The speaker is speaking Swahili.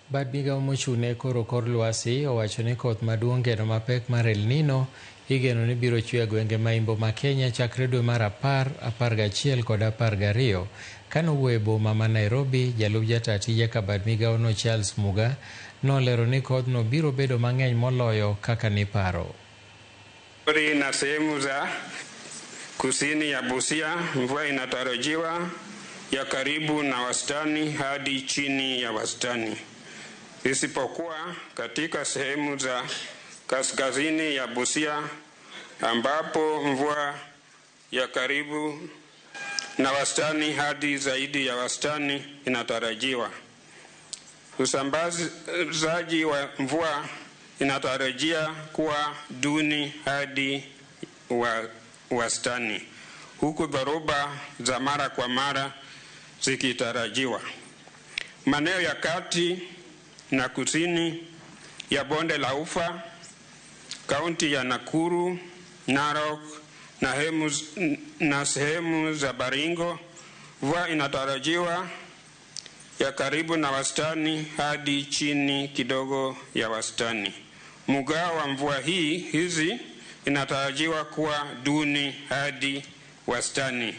Bad migao mochung'ne koro kor lwasi owacho ni koth maduong' kendo mapek mar El Nino igeno ni biro chwe e gwenge ma imbo ma Kenya chakre dwe mar 10, 11 kod 12. Kanowuoyo e boma ma Nairobi, jalup jata tije ka bad migaono Charles Muga nolero ni kodhno biro bedo mang'eny moloyo kaka niparo. Na sehemu za kusini ya Busia, mvua inatarajiwa ya karibu na wastani hadi chini ya wastani, isipokuwa katika sehemu za kaskazini ya Busia ambapo mvua ya karibu na wastani hadi zaidi ya wastani inatarajiwa. Usambazaji wa mvua inatarajia kuwa duni hadi wastani, huku dhoruba za mara kwa mara zikitarajiwa. Maeneo ya kati na kusini ya bonde la Ufa, kaunti ya Nakuru, Narok na sehemu za Baringo, mvua inatarajiwa ya karibu na wastani hadi chini kidogo ya wastani. Mgao wa mvua hizi inatarajiwa kuwa duni hadi wastani.